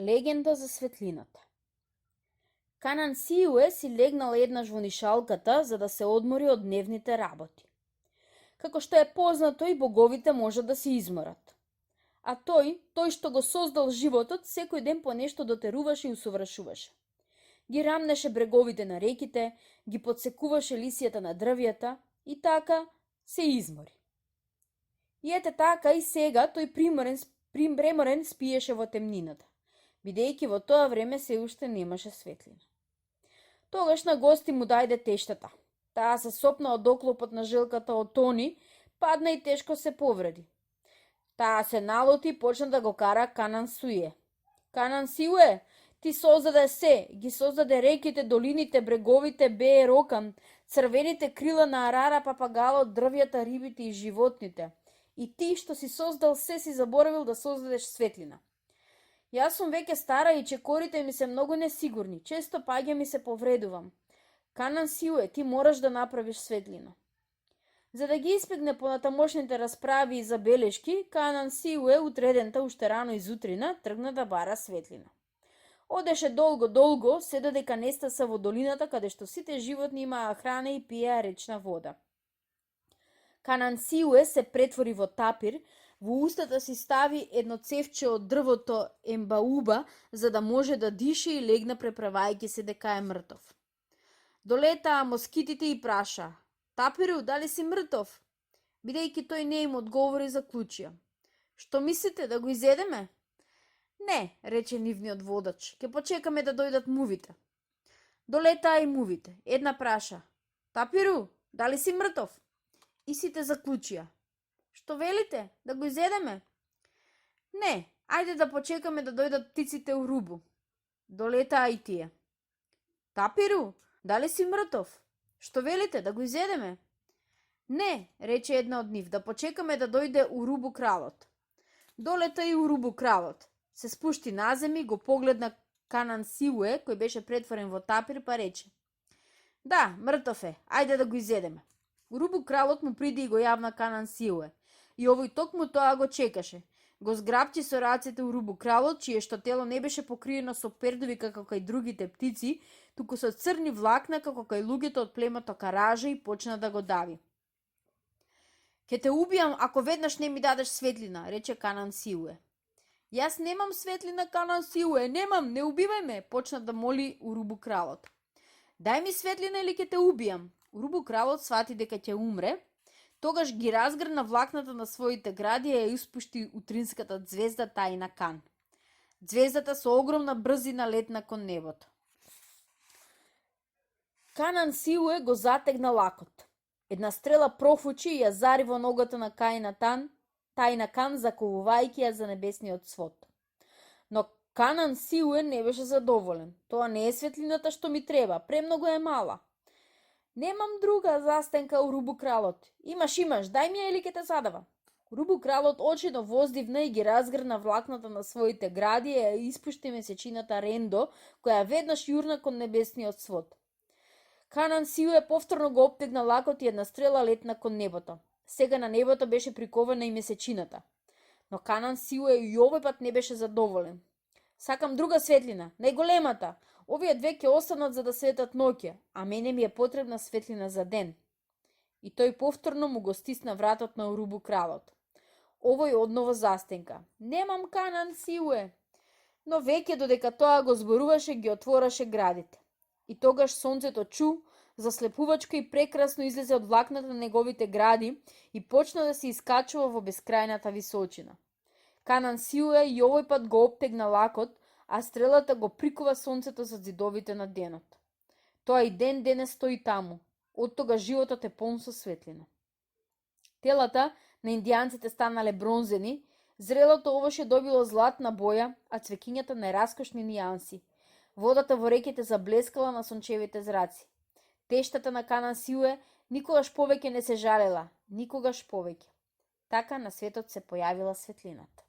Легенда за светлината. Канан Сиуе си легнал еднаш во нишалката за да се одмори од дневните работи. Како што е познато, и боговите можат да се изморат. А тој што го создал животот, секој ден по нешто дотеруваше и усовршуваше. Ги рамнеше бреговите на реките, ги подсекуваше лисијата на дрвјата и така се измори. И ете така и сега тој преморен спиеше во темнината, бидејќи во тоа време се уште немаше светлина. Тогаш на гости му дајде тештата. Таа се сопна од оклопот на жилката од Тони, падна и тешко се повреди. Таа се налоти и почна да го кара Канан Сиуе. Канан Сиуе, ти создаде се, ги создаде реките, долините, бреговите, бее рокан, црвените крила на арара, папагалот, дрвјата, рибите и животните. И ти што си создал се, си заборавил да создадеш светлина. Јас сум веќе стара и чекорите ми се многу несигурни. Често паѓам и се повредувам. Канан Сиуе, ти мораш да направиш светлина. За да ги испегне понатамошните расправи и забелешки, Канан Сиуе утредента уште рано изутрина тргна да бара светлина. Одеше долго, се додека не стаса во долината каде што сите животни имаа храна и пиеа речна вода. Канан Сиуе се претвори во тапир, во устата си стави едно цевче од дрвото ембауба за да може да дише и легна преправајќи се дека е мртов. Долетаа москитите и праша: "Тапиру, дали си мртов?" Бидејќи тој не им одговори, заклучија: "Што мислите, да го изедеме?" "Не," рече нивниот водач, "ќе почекаме да дојдат мувите." Долетаа и мувите. Една праша: "Тапиру, дали си мртов?" И сите заклучија: "Што велите, да го изедеме?" "Не, ајде да почекаме да дојдат птиците у рубу." Долетаа и тие. "Тапиру, дали си мртов? Што велите, да го изедеме?" "Не," рече една од нив, "да почекаме да дојде у рубу кралот." Долета и у рубу кралот. Се спушти наземи, го погледна Канан Сиуе, кој беше претворен во тапир, па рече: "Да, мртов е, ајде да го изедеме." У рубу кралот му приди и го јавна Канан Сиуе. И овој токму тоа го чекаше. Го зграбчи со рацете у рубу кралот, чие што тело не беше покриено со пердови како кај другите птици, туку со црни влакна како кај луѓето од племето Каража, и почна да го дави. "Ке те убијам ако веднаш не ми дадеш светлина," рече Канан Сиуе. "Јас немам светлина, Канан Сиуе, немам, не убивај ме," почна да моли у рубу кралот. "Дај ми светлина или ке те убијам." У рубу кралот свати дека ќе умре, тогаш ги разгрна влакната на своите гради и ја испушти утринската ѕвезда Тајна Кан. Ѕвездата со огромна брзина летна кон небото. Канан Сиуе го затегна лакот. Една стрела профучи и ја зари во ногата на Тајна Кан, заковувајќи ја за небесниот свод. Но Канан Сиуе не беше задоволен. "Тоа не е светлината што ми треба, премногу е мала." "Немам друга застенка у рубу кралот." Имаш, дај ми ја или ке те задава." Рубу кралот очино воздивна и ги разгрна влакната на своите гради и ја испушти месечината Рендо, која веднаш јурна кон небесниот свод. Канан Сиуе повторно го оптегна лакот и една стрела летна кон небото. Сега на небото беше прикована и месечината. Но Канан Сиуе и овој пат не беше задоволен. "Сакам друга светлина, најголемата. Овие две ќе останат за да светат ноќе, а мене ми е потребна светлина за ден." И тој повторно му го стисна вратот на рубу кралот. Овој одново застенка: "Немам, Канан Сиуе." Но веќе додека тоа го зборуваше, ги отвораше градите. И тогаш сонцето чу, заслепувачко и прекрасно излезе од влакната на неговите гради и почна да се искачува во бескрајната височина. Канан Сиуе и овој пат го оптегна лакот, а стрелата го прикува сонцето за зидовите на денот. Тоа и ден денес стои таму. Од тога животот е полн со светлина. Телата на индијанците станале бронзени, зрелото овоше добило златна боја, а цвеќињата најраскошни нијанси. Водата во реките заблескала на сончевите зраци. Тештата на Канан Сиуе никогаш повеќе не се жалела, никогаш повеќе. Така на светот се појавила светлината.